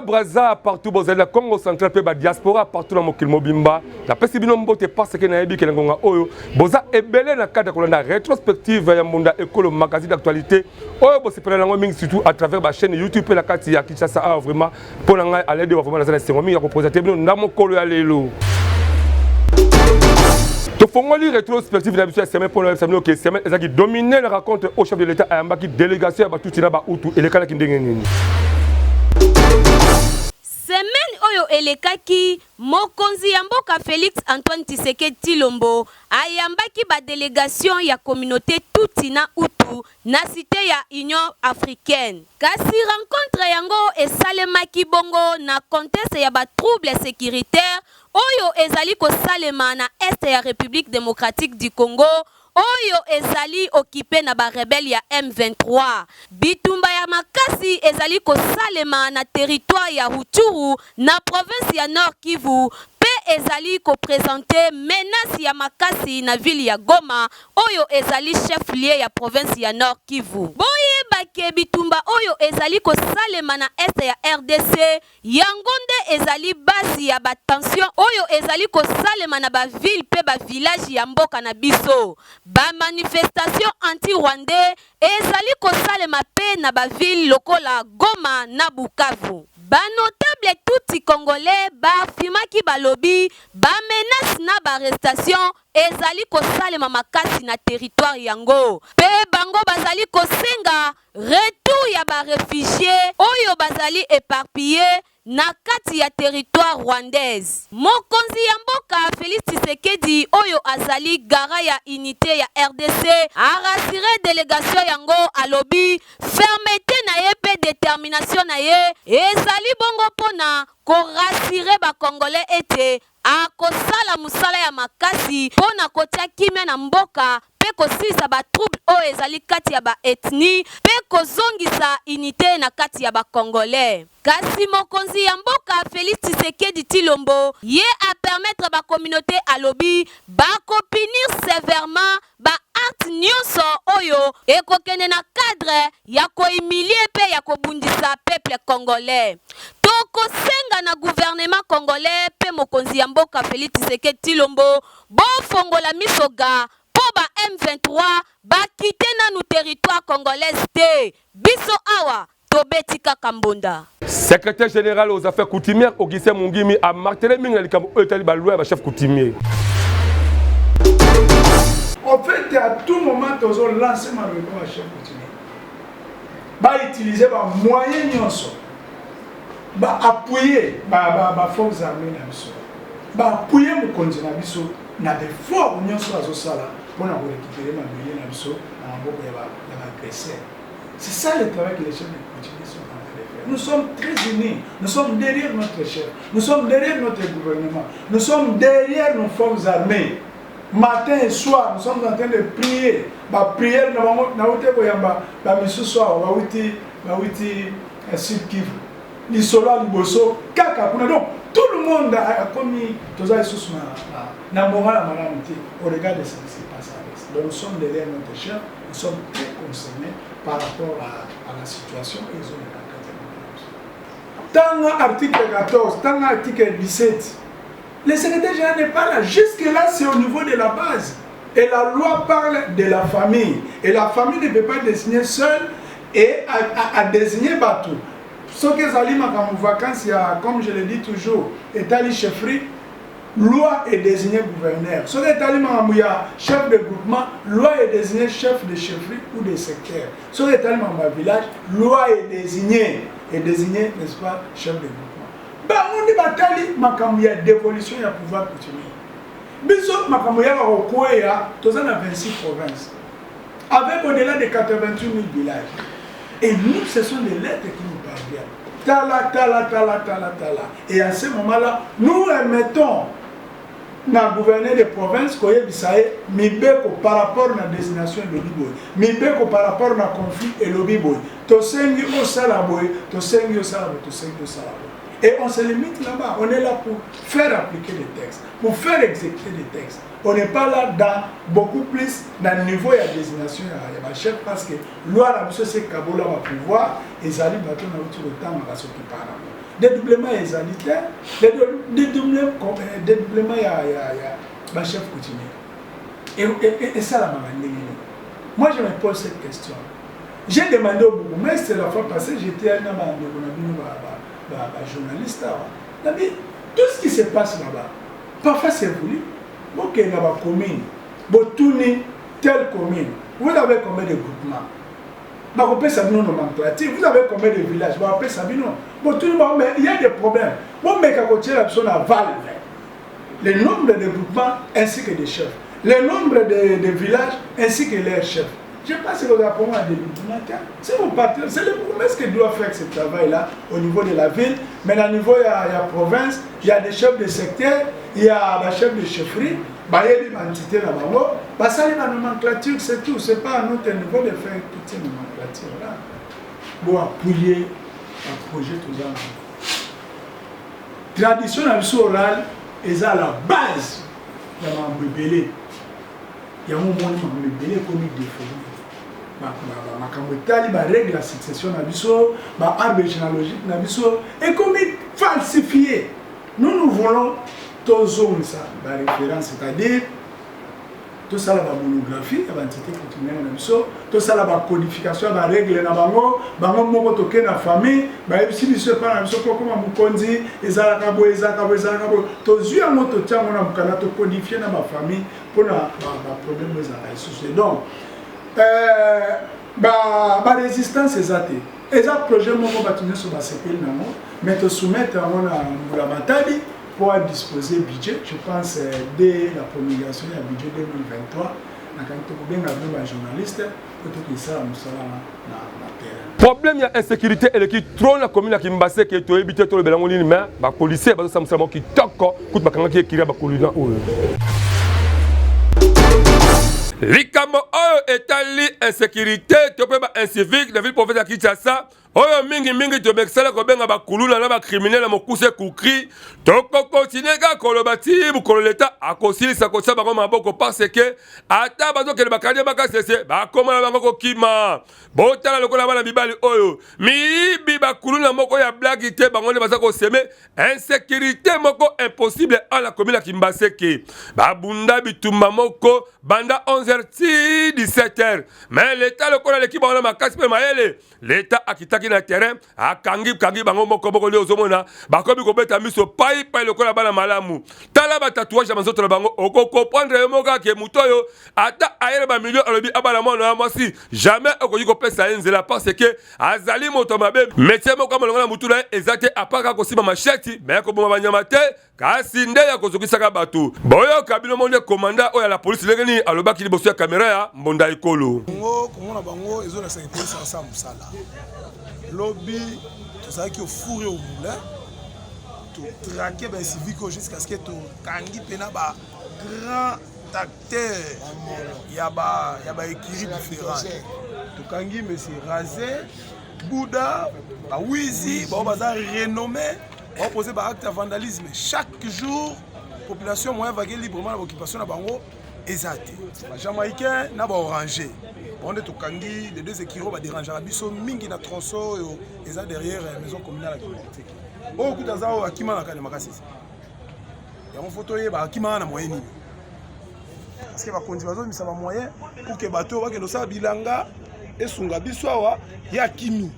Brazza, partout bozali na Congo central mpe ba diaspora partout na mokili mobimba, napesi bino mbote parce que nayebi ke na ngonga oyo boza ebele na kati ya kolanda rétrospective ya Mbunda Ekolo, magazine d'actualité oyo bosepela nango mingi, surtout à travers ba chaîne YouTube mpe na kati ya Kinshasa awa. Vraiment, mpo na ngai Alain Dewa, vraiment naza na esengo mingi ya koprésenter bino na mokolo ya lelo. Tofongoli rétrospective na biso ya semaine mpona oyebisa bino ke semaine ezalaki dominé na rencontre au chef de l'État ayambaki délégation ya Batutsi na Bahutu. Elekalaki ndenge nini? Semaine oyo elekaki, mokonzi ya mboka Félix Antoine Tshisekedi Tshilombo ayambaki badélégation ya communauté Tutsi na Hutu na cité ya Union africaine. Kasi rencontre yango esalemaki bongo na contexte ya batrouble sécuritaire oyo ezali kosalema na est ya République démocratique du Congo, oyo ezali occupé na barebelles ya M23. Bitumba ya makasi ezali kosalema na territoire ya Rutshuru, na province ya Nord Kivu, mpe ezali koprésenter menace ya makasi na ville ya Goma, oyo ezali chef lieu ya province ya Nord Kivu. Boyeba ke bitumba oyo ezali kosalema na est ya RDC, yango nde ezali base ya batension oyo ezali kosalema na baville mpe bavillage ya mboka na biso. Bamanifestation anti-rwandais ezali kosalema mpe na baville lokola Goma na Bukavu. Banotable Tutsi congolais baafirmaki, balobi bamenace na baarrestation ezali kosalema makasi na territoire yango, mpe bango bazali kosenga retour ya baréfugiés oyo bazali éparpillés na kati ya territoire rwandaise. Mokonzi ya mboka Félix Tshisekedi, oyo azali garant ya unité ya RDC, arassurer délégation yango. Alobi fermeté na ye mpe détermination na ye ezali bongo mpona korassurer Bacongolais ete akosala mosala ya makasi mpo na kotia kimia na mboka mpe kosilisa batrouble oyo ezali kati ya baethnie mpe kozongisa unité na kati ya Bacongolais. Kasi mokonzi ya mboka Félix Tshisekedi Tshilombo, ye apermettre bacommunauté, alobi bakopunir sévèrement baacte nyonso oyo ekokende na cadre ya kohumilier mpe ya kobundisa peuple congolais. Tokosenga na gouvernement congolais mpe mokonzi ya mboka Félix Tshisekedi Tshilombo, bofongola miso ga mpo ba M23 bakite nanu territoire congolaise te. Biso awa tobeti kaka mbonda. Secrétaire général aux affaires coutumières Augustin Mungimi a martelé mingi na likambo oyo etali baloi ya bachef coutumier. En fait, à tout moment tozolancer maloba, bachef coutumier bautiliser bamoyen nyonso, baappuyer baforces armées na biso, baappuyer mokonzi na biso na baeffort nyonso azosala mpona korécupérer mabele na biso na maboko ya baagresseur. C'est ça le travail que les chefs de coutumiers sont en train de faire. Nous sommes très unis. Nous sommes derrière notre chef. Nous sommes derrière notre gouvernement. Nous sommes derrière nos forces armées. Matin et soir, nous sommes en train de prier. Ba prière na bango na uti koyamba ba misusu awa bawuti Sud Kivu. Lisolo ya liboso kaka kuna. Donc tout le monde a commis toza lisusu na moral ya malamu te au regard de ce qui se passe à l'Est. Donc nous sommes derrière notre chef, nous sommes très concernés par rapport à la situation et ils ont tanga article 14, tanga article 17. Le secrétaire général n'est pas là. Jusque-là, c'est au niveau de la base. Et la loi parle de la famille. Et la famille ne peut pas désigner seule et à désigner bato. Ce que ezali makambo vacances ya, comme je le dis toujours, etali chefferie, loi edésigner gouverneur. Soki etali makambo ya chef de groupement, loi edésigner chef de chefferie ou de secteur. Soki etali makambo ya village, loi edésigner, n'est-ce pas, chef de groupement. Bango nde batali makambo ya dévolution ya pouvoir coutumier. Biso makambo yaka kokweya, toza na 26 provinces avec au-delà de 88 000 villages et nous, ce sont des lettres qui nous parviennent, tala tala tala tala tala. Et à ce moment-là, nous remettons na gouverneur de province koyebisa ye mibeko par rapport na désignation elobi boye, mibeko par rapport na conflit elobi boye, tosengi osala boye, tosengi osala boye, tosengi osala boye. Et on se limite là-bas. On est là pour faire appliquer des textes, pour faire exécuter des textes. On n'est pas là dans beaucoup plus dans le niveau ya désignation ya bachef, parce que loi na biso se kabola bapouvoir. Ezali bato na uti kotanga basokipaka nango. Dédoublement ezali te. Dédoublement ya ya ya ba chef coutumier. Et esalamaka ndenge nini? Moi je me pose cette question. J'ai demandé au bourgmestre la fois passée, j'étais na ba ndeko na bino ba ba ba journaliste awa. Nabi tout ce qui se passe là-bas, parfois c'est voulu. Bokende na ba commune, botuni telle commune, vous avez combien de groupements? Bakopesa bino nomenclature, vous avez combien de villages? Bakopesa bino. Botuni bango, mais il y a des problèmes. Bomeka kotiela biso na valve le nombre de groupements ainsi que des chefs, le nombre de villages ainsi que leurs chefs. Je pense que vous avez un dédoublement. Si vous partez, c'est le bourgmestre qui doit faire ce travail-là au niveau de la ville, mais au niveau il y a province, il y a des chefs de secteur, il y a des chefs de chefferie, bayebi ba entité na bango, basali ba nomenclature, c'est tout. C'est pas à notre niveau de faire toutes ces nomenclatures-là. Bon, appuyer un projet tout ça. Tradition na biso orale eza la base ya makambo ebele. Yango omoni makambo ebele ekomi deforme. Makambo etali ba règle ya succession na biso, ba arbre généalogique na biso ekomi falsifié. Nous, nous voulons tozongisa ba référence, c'est-à-dire tosala ba monographie ya ba entité coutumière na biso, tosala ba codification ya ba règle na bango, bango moko toke na famille, bayebisi biso epai na biso kokoma mokonzi ezalaka boye, ezalaka boye, ezalaka boye, tozwi yango totia yango na mokanda, tocodifie na ba famille mpona ba problème ezalaka lisusu. Donc ba résistance eza te, eza projet moko bato nyonso basepeli nango, mais tosoumettre yango na mbula matadi pour disposer budget. Je pense dès la promulgation ya budget 2023 nakangi tokobenga bino ba journaliste po tokesala mosala na terrain. Problème ya insécurité eleki trop na commune ya Kimbaseke, toyebi te tolobela yango nini, mais ba policiers bazosala mosala moko kitoko, kutu bakangaki ekiri ya bakuluna oyo. Likambo oyo etali insécurité to mpe ba incivique na ville province ya Kinshasa, oyo mingimingi tomekisala kobenga bakuluna na bacriminel na mokuse kukri, tokokontinue kaka koloba ti mokolo leta akosilisa kotia bango maboko, parce que ata bazokende bakandi bakasese bakoma na bango kokima. Botala lokola bana mibali oyo miyibi bakuluna moko ya blaki te, bango nde baza koseme insécurité moko impossible a la commune ya Kimbaseke. Babunda bitumba moko banda 11h ti 17h, mais leta lokola aleki bango na makasi mpe mayele, leta akitaki na terrain, akangi kangi bango moko moko. Nde ozomona bakomi kobeta miso pai pai lokola bana malamu. Tala ba tatouage ya banzoto na bango, okokomprendre yo moko ake moto oyo ata ayele ba million alobi abala mwana ya mwasi, jamais okoki kopesa ye nzela, parce que azali moto mabe. Métier moko ya molongo na mutu na ye eza te, apaka kosimba machette me koboma banyama te, kasi nde ya kozokisaka bato. Boyoka bino monde komanda oyo ya la polisi ndenge nini alobaki liboso ya kamera ya Mbonda Ekolo. Kongo komona bango ezolakisaka polisi asala mosala. Lobi tozalaki au four et au moulin, totrake baincivique oyo jusqu'à ce que tokangi mpena ba grand acteur ya ba ya ba écurie différente. Tokangi monsieur Razé Bouddha, bawizi bao baza renommé, baopose ba acte ya vandalisme chaque jour. Population moyen vague librement na baoccupation na bango eza te. Bajamaïcain na baoranger bango nde tokangi les deux écuries baderangeaka biso mingi na tronçon oyo eza derrière maison communale ya Kimbanseke. Oyo kuta aza oyo akima na kane makasi yango, fo toyeba akimaka na moyen nini, parce que bakonzi bazobimisa bamoyen pour que bato oyo bakende osala bilanga esunga biso awa, ye akimi.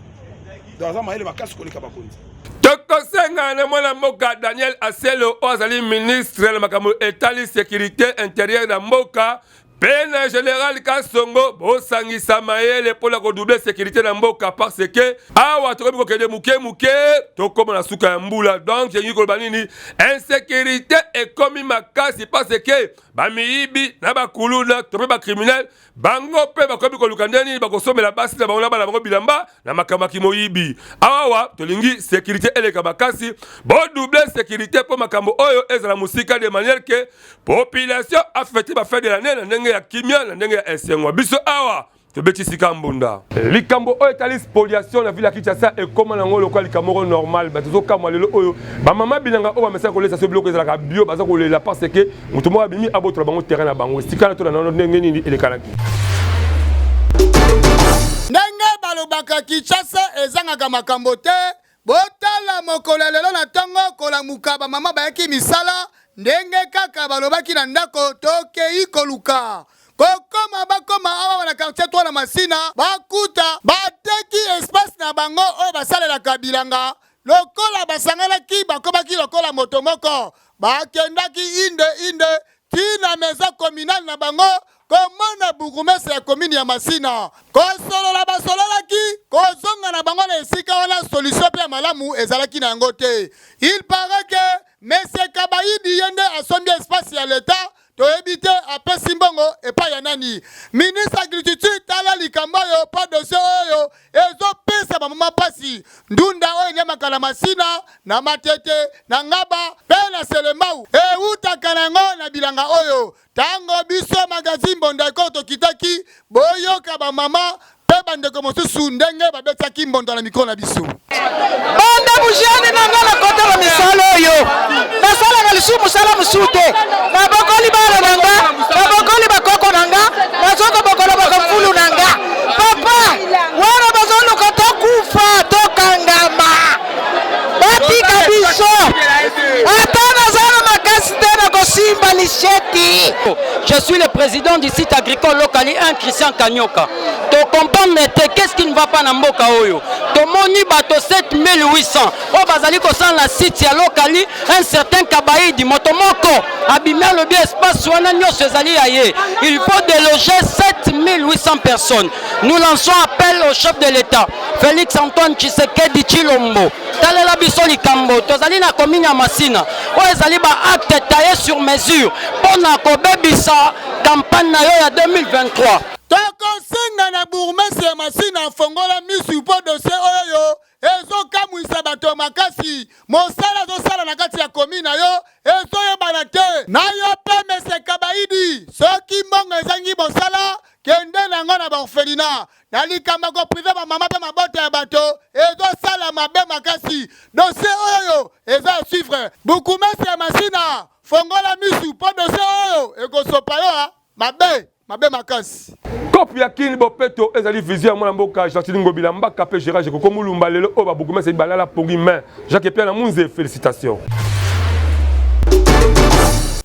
Donc aza mayele makasi koleka bakonzi. Tokosenga na mwana mboka Daniel Aselo oyo azali ministre na makambo etali sécurité intérieure na mboka, mpe na général Kasongo, bosangisa mayele mpona kodouble sécurité na mboka, parce que awa tokomi kokende moke moke, tokóma na suka ya mbula. Donc elingi koloba nini? Insécurité ekomi makasi parce que bamiyibi na bakuluna to mpe bacriminel, bango mpe bakomi koluka nde nini bakosomela basi na bango na bana bango bilamba na makambo ya kimoyibi. Awawa tolingi sécurité eleka makasi, bodouble sécurité mpo makambo oyo ezala mosika, de manière que population afêter bafête de l'année na ndenge ya kimia, na ndenge ya esengo. Biso awa tobeti sika mbunda. Likambo oyo etali spoliation na ville ya Kinshasa ekóma nango lokola likambo moko normal. Bato tozokamwa lelo oyo, bamama bilanga oyo bamesaka kolesa so biloko ezalaka bio, baza kolela parce que moto moko abimi abotola bango terrain na bango. Esika na tona nano ndenge nini elekanaki. Ndenge balobaka, Kinshasa ezangaka makambo te. Botala mokolo ya lelo na tongo kolamuka ba mama bayaki misala ndenge kaka balobaki na ndako tokeyi koluka kokoma bakoma awa na quartier 3 na Masina bakuta bateki espace na bango oyo basalelaka bilanga lokola basanganaki bakomaki lokola moto moko bakendaki inde inde ti na maison communale na bango komona bourgmestre ya commune ya Masina kosolola basololaki kozonga na bango na esika wana solution mpe ya malamu ezalaki na yango te. Il paraît que Monsieur Kabayidi ye nde asombi espace ya l'etat toyebi te apesi mbongo epai ya nani. Ministre agriculture tala likambo oyo mpo dossier oyo ezopesa bamama mpasi. Ndunda oyo eliamaka na Masina, na Matete, na Ngaba mpe na Selembao ewutaka na yango na bilanga oyo. Tango biso magazine Mbonda Ekolo tokitaki, boyoka ba mama pe bandeko mosusu ndenge babetaki mbonda na micro na biso. Banda bujane na nga nakota na misala oyo, nasalaka lisusu mosala mosusu te. Nabokoli bana na nga, nabokoli bakoko na nga, nazokobokola bakamfulu na nga. Papa, wana bazoluka tokufa, tokangama, batika biso. Ata naza na makasi te, nakosimba lisheti. Je suis le président du site agricole Lokali 1, Christian Kanyoka. To comprendre te qu'est-ce qui ne va pas na mboka oyo. Tomoni bato 7800 oyo bazali kosala na site ya Lokali, un certain Kabaidi moto moko abimi alobi espace wana nyonso ezali ya ye. Il faut déloger 7800 personnes. Nous lançons appel au chef de l'État, Félix Antoine Tshisekedi Tshilombo. Talela biso likambo tozali na commune ya Masina oyo ezali ba acte taillé sur mesure mpo na kobebisa campagne na yo ya 2023. Tokosenga na bourgmestre ya Masina afongola misu mpo dossier oyo ezokamwisa bato makasi. Mosala azosala na kati ya commune na yo ezoyebana te. Na yo mpe Monsieur Kabaidi, soki mbongo ezangi mosala, kende na yango na ba orphelinat. Na likambo ya ko priver ba mama mpe mabota ya bato ezosala mabe makasi. Dossier oyo eza ya suivre. Bourgmestre ya Masina, fongola misu mpo dossier oyo ekosopa yo mabe mabe makasi. Cope ya Kin Bopeto ezali vision ya mwana mboka Gentiny Ngobila Mbaka pe Gerard Jekoko Mulumba lelo oyo ba bourgmestre balala pongi main Jacques Epia na Munze félicitations.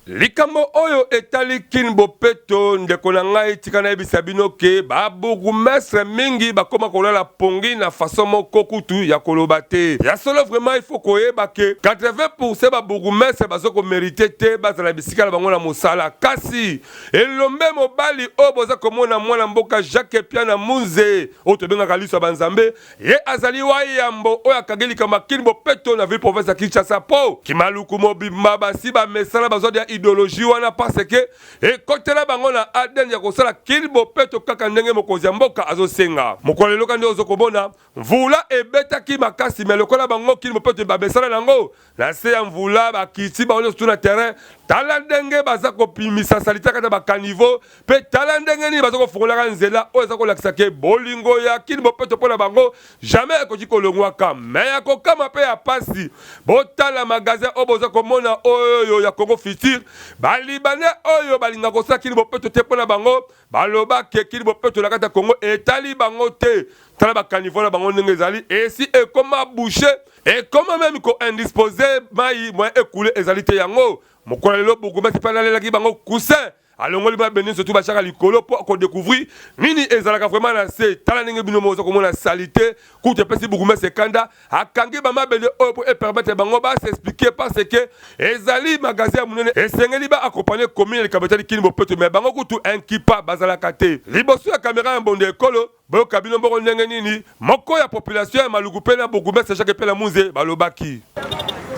Likambo oyo etali Kin Bopeto ndeko na ngai tika nayebisa bino ke ba bourgmestre mingi bakoma kolala pongi na façon moko kutu ya koloba te. Ya solo vraiment il faut koyeba ke 80% ba bourgmestre bazo ko merite te bazala bisika na bango na mosala kasi Elombe mobali oyo boza komona mwana mboka Jacques Piana Munze oyo tobengaka liso ya banzambe, ye azali wa yambo oyo akangi likambo ya Kin bopeto na ville province ya Kinshasa po Kimaluku mobimba basi bamesana bazwa dia ideologie wana parce que ekotela bango na ADN ya kosala Kin bopeto kaka ndenge mokonzi ya mboka azosenga. Mokolo lelo nde ozo komona mvula ebetaki makasi mais lokola bango Kin bopeto bamesana nango Na se ya mvula bakiti bango nyonso na terrain. Tala ndenge baza kopimisa salite kati ya ba caniveau pe tala ndenge nini baza kofungolaka nzela oyo eza kolakisa ke bolingo ya Kin bopeto mpo na bango jamais ekoki kolongwaka. Mais ya kokama pe ya pasi, botala magasin oyo boza komona oyo ya Congo Futur, ba libanais oyo balinga kosala Kin bopeto te mpo na bango baloba ke Kin bopeto na kati ya Congo etali bango te. Tala ba caniveau na bango ndenge ezali esi ekoma bouche, ekoma meme ko indisposer mayi moyen ecouler ezali te. Yango mokolo ya lelo bourgmestre pe alalelaki bango coussin alongoli mabende nionso tout batiaka likolo po ko decouvrir nini ezalaka vraiment na se. Tala ndenge bino moko boza komona salite kutu epesi bourgmestre kanda, akangi ba mabende oyo po e permettre bango ba s'expliquer parce que ezali magasin ya munene esengeli ba accompagner commune ya likambo etali Kin bopeto mais bango kutu inquipa bazalaka te liboso ya camera ya Mbondo Ekolo. Boyoka bino moko ndenge nini moko ya population ya Maluku mpe na bourgmestre Jacques Epela Munze balobaki.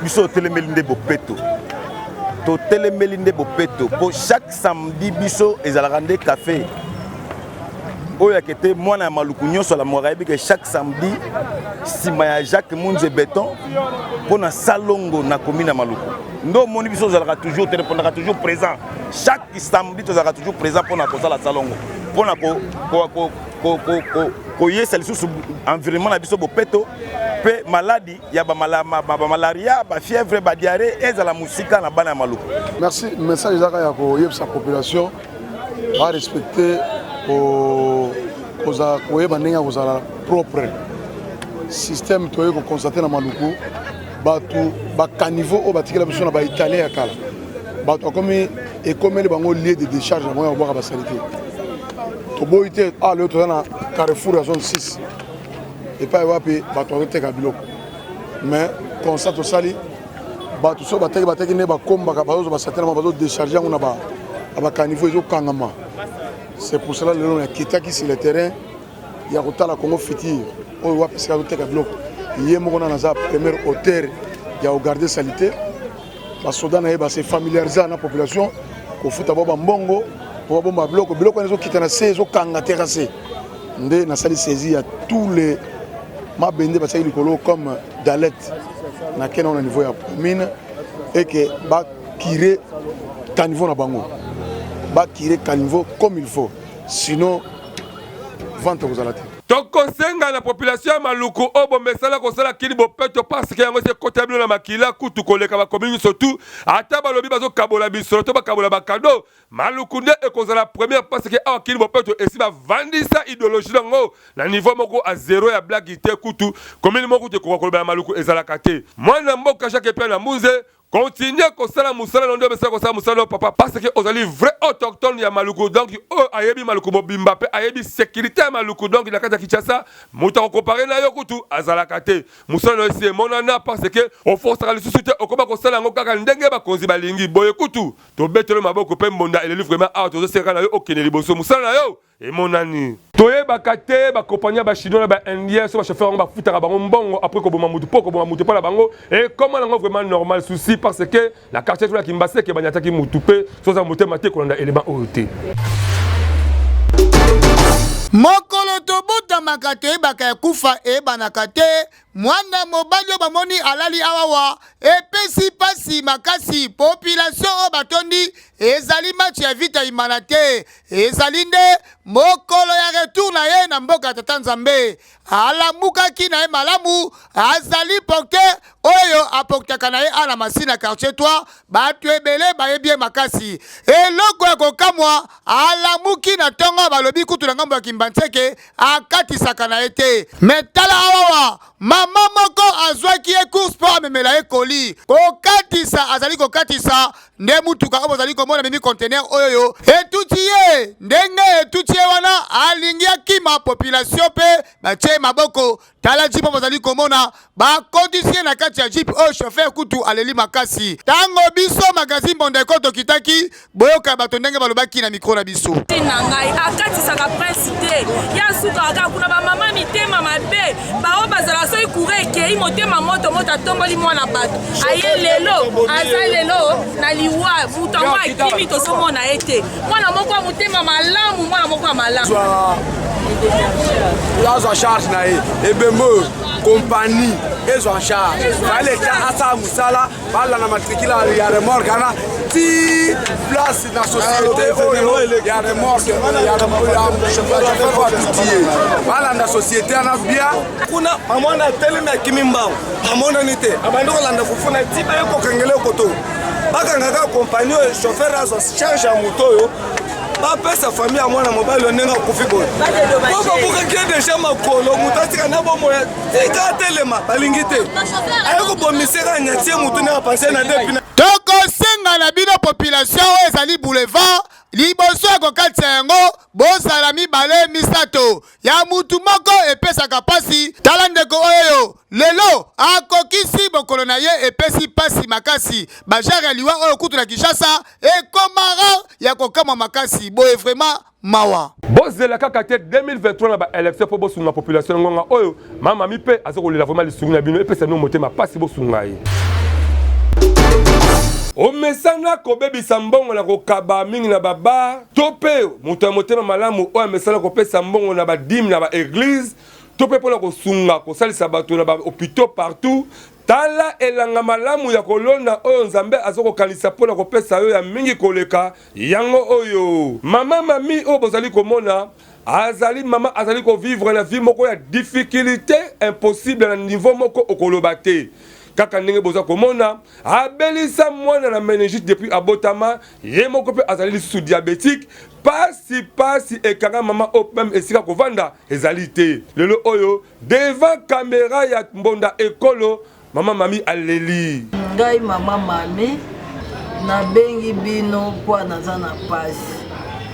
Biso totelemeli nde bopeto, totelemeli nde bopeto mpo chaque samedi biso ezalaka nde cafe oyo yake te mwana ya Maluku nyonso alamwaka ayebi ke chaque samedi nsima ya Jacques Munze Beton mpo na salongo na commune ya Maluku nde omoni biso ozalaka toujours terepondaka toujours présent chaque samedi tozalaka toujours présent mpo na kosala salongo mpo na koyesa lisusu environnement na biso bopeto mpe maladi ya bamalaria bafièvre badiare ezala mosika na bana ya Maluku. Merci. Message ezaka ya koyebisa population barespecte kozala koyeba ndenge ya kozala propre. Système toye ko constater na Maluku, bato ba caniveau oyo batikela biso na ba italien ya kala, bato akomi ekomeli bango lieu de décharge na bango ya kobwaka basalite. Toboyi te awa lelo toza na carrefour ya zone 6 epai wapi bato bazoteka biloko, mais constat tosali, bato soki bateki bateki nde bakombaka, bazozwa basalite na bango, bazodécharge yango na bacaniveau, ezokangama. C'est pour cela lelo nakitaki sur le terrain ya kotala Congo Futur oyo wapi esika azoteka biloko. Ye moko nana aza premier auteur ya kogarde salite. Basoda na ye base familiarise na population, kofuta bao bambongo mpo babomba biloko. Biloko wana ezokita na se, ezokanga terrasse. Nde nasali saisie ya tous les mabende batiaki likolo comme dalete na kena na niveau ya commune eke bakire caniveau na bango, bakire caniveau comme il faut, sinon vente ekozala te. Tokosenga na population ya Maluku oyo bomesana kosala kini bopeto, parce que yango esi ekota bino na makila kutu koleka bakomi nyonso tu. Ata balobi bazokabola misolo to bakabola bakado, Maluku nde ekozala première, parce que awa kini bopeto esi bavandisa idéologie nango na niveau moko a zero ya blague te. Kutu commune moko kutu ekoka koloba ya Maluku ezalaka te. Mwana mboka Jacques Epia na Mbunze, continue kosala mosala na nde omesala kosala mosala na papa, parce que ozali vrai autochtone ya Maluku. Donc oyo ayebi Maluku mobimba mpe ayebi sécurité ya Maluku. Donc na kati ya Kinshasa, moto akokompare na yo kutu azalaka te. Mosala na yo esi emonana, parce que oforsaka lisusu te, okoma kosala yango kaka ndenge bakonzi balingi. Boye kutu tobetelo maboko mpe mbonda eleli. Vraiment, awa tozoseka na yo, okende liboso, mosala na yo emonani. Toyebaka te bakompagnie ya bachinois na baindien so bachauffeur yango bafutaka bango mbongo après koboma mutu, mpo koboma mutu mpo na bango ekoma nango vraiment normal. Souci, parce que na quartier tolaki Kimbaseke, banyataki mutu mpe soza motema te kolanda elema oyo te. Mokolo tobotamaka toyebaka ya kufa eyebanaka te. Mwana mobali oyo bamoni alali awawa epesi pasi makasi. Population oyo batondi, ezali match ya Vita Imana te, ezali nde mokolo ya retour na ye na mboka ya Tata Nzambe. Alamukaki na ye malamu, azali porte oyo aportaka na ye ala Masina quartier 3, bato ebele bayebi ye makasi. Eloko ya kokamwa, alamuki na ntongo, balobi kutu na ngambo ya Kimbanseke akatisaka na ye te. Me tala awawa, mama moko azwaki ye course mpo amemela ye koli. Kokatisa, azali kokatisa nde mutuka oyo bozali komona memi conteneur oyoyo etuti ye. Ndenge etuti ye wana, alingi akima, population mpe batie maboko. Tala jeep oyo bozali komona, bakotisi ye na kati ya jeep oyo, chauffeur kutu aleli makasi. Ntango biso magazine Bondeko tokitaki, boyoka bato ndenge balobaki na mikro na biso. Na ngai akatisaka prince te, ye asukaka kaka kuna. Bamama mitema mabe, baoyo bazala soki courant ekei, motema moto moto, atomboli mwana bato, aye lelo aza lelo na liwa. Moto yango akimi, tozomona ye te. Mwana moko ya motema malamu, mwana moko ya malamu. Azwa charge na ye, ebembe oyo kompani ezwa charge, fale leta asala mosala, balanda matricule ya remorque wana ti place na société oyo ya remorque ya chauffeur atuti ye, balanda société wana bien. Kuna mama wana atelemi, akimi mbango, amonani te, abandi kolanda fufu na ti baye kokangela ekoto. Bakanga kaka kompani oyo, chauffeur azwa charge ya moto oyo, bapesa famille ya mwana mobali oyo ndenge akufi boye, po babukaki ye deja makolo. Moto atika na bomoi, tika atelema, balingi te, aye kobomiseka, anyatie motu ndenge apanse na depi. Tokosenga na bino population oyo ezali boulevard, liboso ya kokatisa yango, bozala mibale misato, ya mutu moko epesaka pasi. Tala ndeko oyo lelo akokisi mokolo na ye, epesi pasi makasi. Bajare ya liwa oyo kutu na Kinshasa ekomara ya kokamwa makasi boye, vraiment mawa. Bozela kaka te 2023 na baélection mpo bosunga population. Ngonga oyo mama mi mpe aza kolela, vraiment lisungi na bino epesa bino motema mpasi, bosunga ye. Omesana kobebisa mbongo na kokaba mingi na babar, to mpe moto ya motema malamu oyo amesana kopesa mbongo na badîme na baéglise, to mpe mpona kosunga kosalisa bato na bahôpitaux partout, tala elanga malamu ya kolona oyo Nzambe aza kokanisa mpona kopesa yo ya mingi koleka yango oyo. Mama mami oyo bozali komona, azali mama azali kovivre na vie moko ya difficulté impossible, na niveau moko okoloba te. Kaka ndenge boza komona, abelisa mwana na meningite depuis abotama, ye moko mpe azali lisusu diabetique. Pasi pasi ekanga mama oyo meme esika kovanda ezali te. Lelo oyo devant camera ya Mbonda Ekolo, mama Mami aleli. Ngai mama Mami nabengi bino mpo naza na pasi,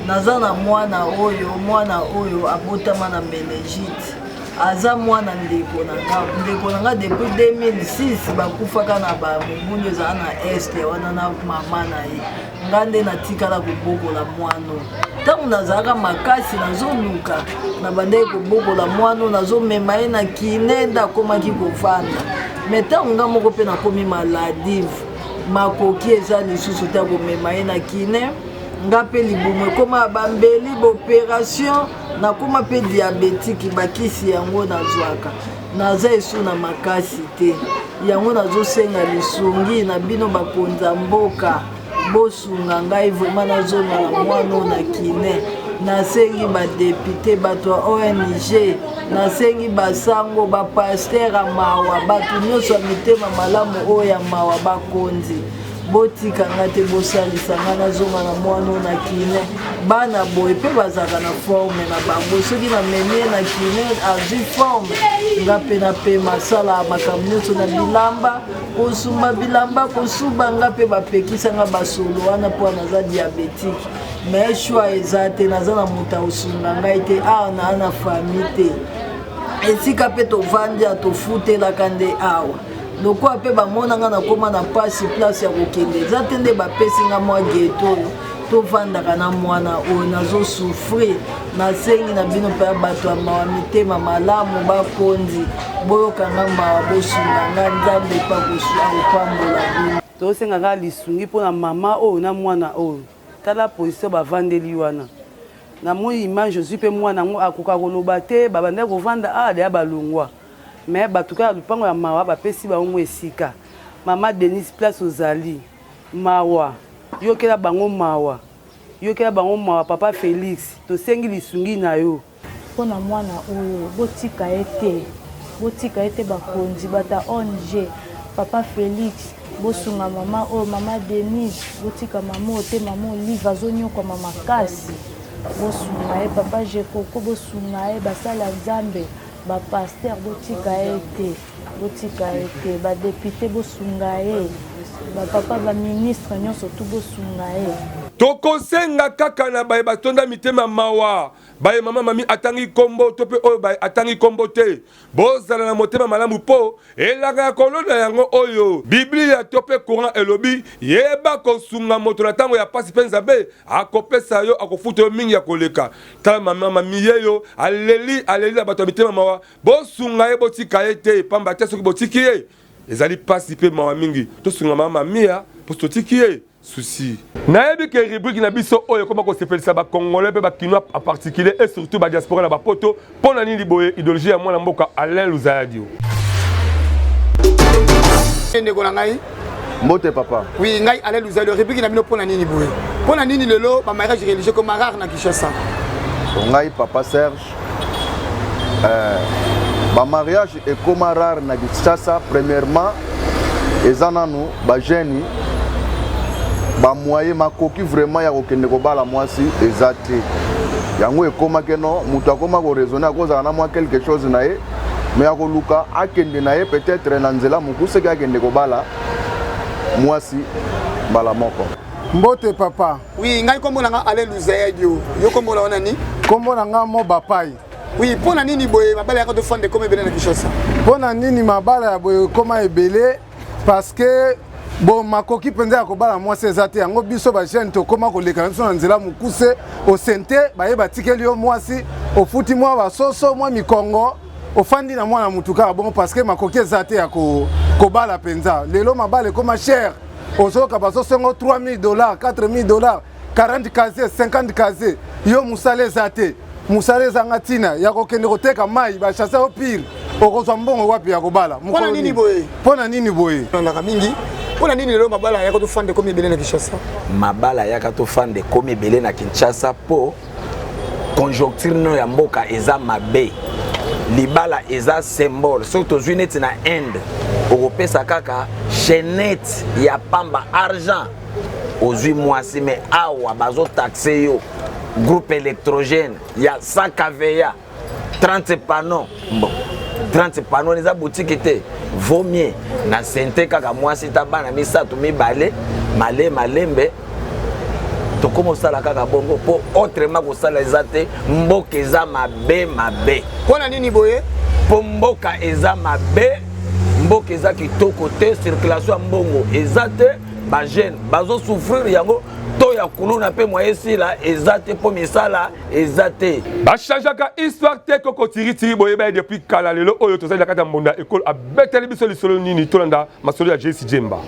naza na mwana oyo, mwana oyo abotama na meningite, aza mwana ndeko na nga, ndeko na nga depuis 2006 bakufaka na ba mobulu ezala na est wana na mama na ye. Nga nde natikala kobokola mwana oyo. Ntango nazalaka makasi nazoluka, nabandaki kobokola mwana oyo, nazomema ye na kine nde akomaki kovanda. Me ntango nga moko mpe nakomi maladive, makoki eza lisusu te ya komema ye na kine. Nga mpe libumu ekoma ya bambeli, baoperation, nakoma mpe diabetiki, bakisi yango nazwaka. Naza esu na makasi te, yango nazosenga lisungi na bino bakonzi ya mboka, bosunga ngai vraiment nazonga na mwana oyo na kine. Nasengi badepute, bato ya ONG, nasengi basango, bapaster ya mawa, bato nyonso ya mitema malamu oyo ya mawa, bakonzi botika nga te, bosalisa nga nazonga na mwana oyo na kine. Bana boye mpe bazalaka na forme na bango, soki namemi ye na kine azwi forme, nga mpe napema, asala makambo nyonso na bilamba, kosumba bilamba, kosuba, nga mpe bapekisa nga basolo wana mpo naza diabetike. Mais choix eza te, naza na moto akosunga ngai te awa, naa na famille te, esika mpe tovandi ya tofutelaka nde awa. Lokola mpe bamona nga nakoma na mpasi, place ya kokende eza te, nde bapesi nga mwa ghetto oyo tovandaka na mwana oyo, nazosouffrir. Nasengi na bino mpe bato ya mawa, mitema malamu, bakonzi, boyoka nga mawa, bosunga nga, Nzambe mpe akopambola bino. Tosenga kaka lisungi mpo na mama oyo na mwana oyo. Tala position bavandeli wana. Namoni image ozwi mpe mwana yango akoka koloba te, babandaki kovanda awa deya balongwa. Mais bato kaka lupango ya mawa bapesi bango mwa esika. Mama Denise place ozali mawa, yokela bango mawa, yokela bango mawa papa Felix, tosengi lisungi na yo. Mpo na mwana oyo botika ye te, botika ye te bakonzi, bato ya ong, papa Felix bosunga mama oyo, mama Denise botika mama oyo te, mama Olive azonyokwama makasi, bosunga ye, papa Jekoko bosunga ye, basali ya Nzambe. Ba pasteur botika ye te, botika ye te, ba depute bosunga ye, ba papa ba ministre nyonso tout bosunga ye. Tokosenga kaka na baye batonda mitema mawa, baye mama Mami atangi kombo to pe oyo baye atangi kombo te, bozala na motema malamu po elaka ya kolona yango oyo Biblia to pe Coran elobi, yeba kosunga moto na tango ya pasi pe Nzambe akopesa yo, akofuta yo mingi ya koleka. Tala mama mami yeyo aleli aleli na bato ya mitema mawa, bosunga ye botika ye te, pamba te soki botiki ye ezali pasi pe mawa mingi. Tosunga mama mamia po totiki ye souci. Nayebi ke rubrique na biso oyo ekoma kosepelisa ba congolais pe ba kinois en particulier et surtout ba diaspora na ba poto. Pona nini boye idéologie ya mwana mboka Alain Luzayadio. Ndeko na ngai. Mbote papa. Oui, ngai Alain Luzayadio, rubrique na bino pona nini boye? Pona nini lelo ba mariage religieux comme rare na Kinshasa? Ngai papa Serge, ba mariage ekoma rare na Kinshasa premièrement eza nanu ba jeunes ba moyen makoki vraiment ya kokende kobala mwasi eza te. Yango ekoma ke non moto akoma ko raisonner akozala na mwa quelque chose na ye mais akoluka akende na ye peut-être na nzela mokuse ke akende kobala mwasi mbala moko. Mbote papa. Oui, ngai kombo na nga Alain Luzayadio. Yo kombo na wana ni? Kombo na nga Moba Pai. Oui, pona nini boye mabala ya tofanda ekoma ebele na Kinshasa? Pona nini mabala ya boye ekoma ebele? Parce que bon makoki mpenza ya kobala mwasi eza te, yango biso ba jeune tokoma koleka na biso na nzela mokuse osente baye batikeli yo mwasi ofuti mwa basoso mwa mikongo ofandi na mwana mutu kaka bongo parce que makoki eza te ya kobala mpenza. Lelo mabala ekoma cher, ozoyoka bazosengo 3000 dollars 4000 dollars 40 casier 50 casier, yo mosala eza te, mosala ezanga ntina ya kokende koteka mai bachasse yo pire, okozwa mbongo wapi ya kobala? Mpona nini boye? Mpona nini boye? Nalaka mingi. Mpona nini lelo mabala yaka tofanda ekomi ebele na Kinshasa? Mabala yaka tofanda ekomi ebele na Kinshasa po conjoncture no ya mboka eza mabe. Libala eza symbole. Soki tozwi neti na Inde, Okopesa kaka chaînette ya pamba argent ozwi mwasi me awa bazotaxe yo groupe électrogène ya 100 kva 30 panneau bon 30 panneau eza boutique te vaut mieux na sente kaka mwasi ta bana misato mibale male malembe tokoma osala kaka bongo mpo autrement kosala eza te mboka eza mabe mabe mpo na nini boye mpo mboka eza mabe mboka eza kitoko te circulation ya mbongo eza te bajeune bazosouffrir yango to ya kuluna mpe moye esila eza te mpo misala eza te. Ba changeaka histoire te koko tiritiri boyeba ye depuis kala lelo oyo tozali na kati ya mbonda ekolo abeteli biso lisolo nini tolanda masolo ya JC Djemba.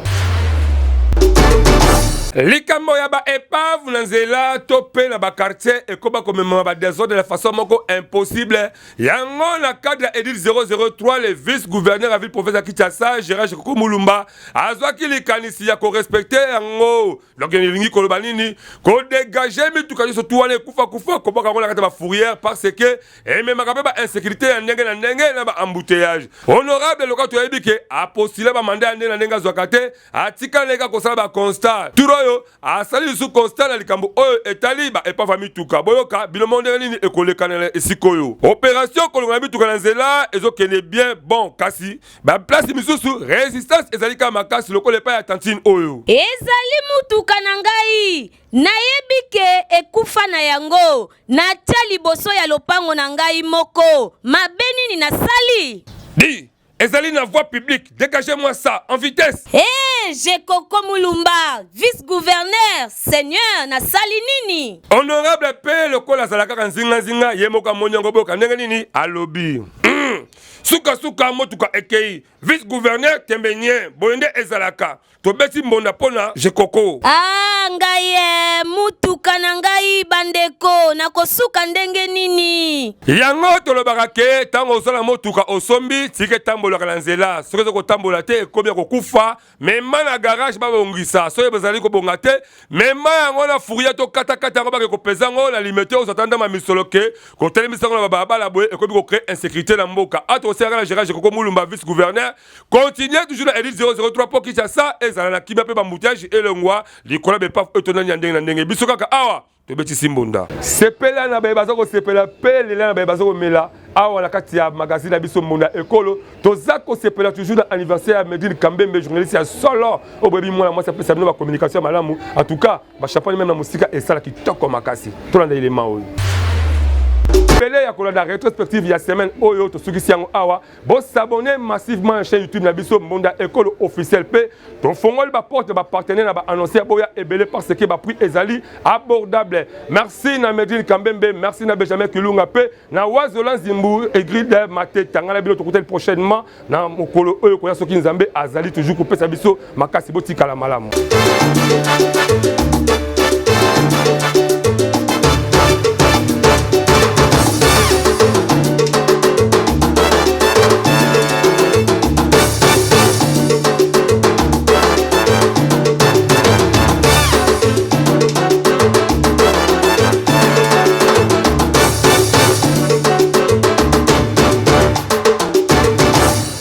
Likambo ya ba epave na nzela to mpe na ba quartier ekoba komemama ba desordre na façon moko impossible yango na cadre ya edile 003 le vice gouverneur ya ville province ya Kinshasa Gérard Koko Mulumba azwaki likanisi ya korespecte yango donc elingi koloba nini kodegage mituka nyonso tu wana ekufa kufa kobwaka yango na kati ya bafourrière parce que ememaka mpe bainsécurité ya ndenge na ndenge na baembouteillage honorable loka toyebi ke apostule bamanda ya ndenge na ndenge azwaka te atikala kaka kosala baconstat tour oyo asali lisusu constat na likambo oyo etali baepave ya mituka boyoka bino mo ndenge nini ekolekana na esika oyo opération kolongola mituka na nzela ezokende bien bon kasi baplace misusu résistance ezali kaka makasi lokola epai ya tantine oyo Ezali mutuka na ngai, nayebi ke ekufa na yango, natia liboso ya lopango na ngai moko, mabe nini nasali? Di, ezali na voie publique, dégagez-moi ça en vitesse. He, Jekoko Mulumba, vice-gouverneur, seigneur, nasali nini? Honorable pe lokola azala kaka nzinga-nzinga, ye moko amoni yango boyoka ndenge nini alobi. Suka suka motuka ekei, vice-gouverneur tembe nye, boye nde ezalaka. Tobeti mbonda mpo na Jekoko. Ah, ngai eh, mutuka na ngai bandeko, nakosuka ndenge nini? Yango tolobaka ke ntango osala motuka osombi, tika etambolaka na nzela. Soki eza kotambola te, ekomi ya kokufa, mema na garage babongisa. Soki bazali kobonga te, mema yango na fourrière to katakata yango bake kopeza yango na limete ozwa ata ndambo ya misolo ke kotelemisa yango na babalabala boye ekomi kocree insécurité na mboka. Awa tokosenga na Gérard Jekoko Mulumba vice gouverneur continue toujours na edit 003 mpo Kinshasa ezala na kimia mpe bambouteillage elongwa likolo ya bepave oyo etondani ya ndenge na ndenge. Biso kaka awa tobetisi mbonda. Sepela na baye baza kosepela mpe lela na baye baza komela awa na kati ya magazine na biso Mbonda Ekolo. Toza kosepela toujours na anniversaire ya Medine Kambembe, journaliste ya solo oyo boyebi mwana mwasi apesa bino ba communication ya malamu. En tout cas ba champagne meme na mosika esala kitoko makasi. Tolanda elema oyo pele ya kolanda rétrospective ya semaine oyo tosukisi yango awa. Bo s'abonner massivement na chaîne YouTube na biso Mbonda Ekolo officiel pe tofongoli ba porte ba partenaire na ba annonceur boya ebele parce que ba prix ezali abordable. Merci na Medine Kambembe, merci na Benjamin Kilunga pe na Wazola Nzimbu Egride Mateta. Ngala bino tokutani prochainement na mokolo oyo koya soki Nzambe azali toujours kopesa biso makasi botikala malamu.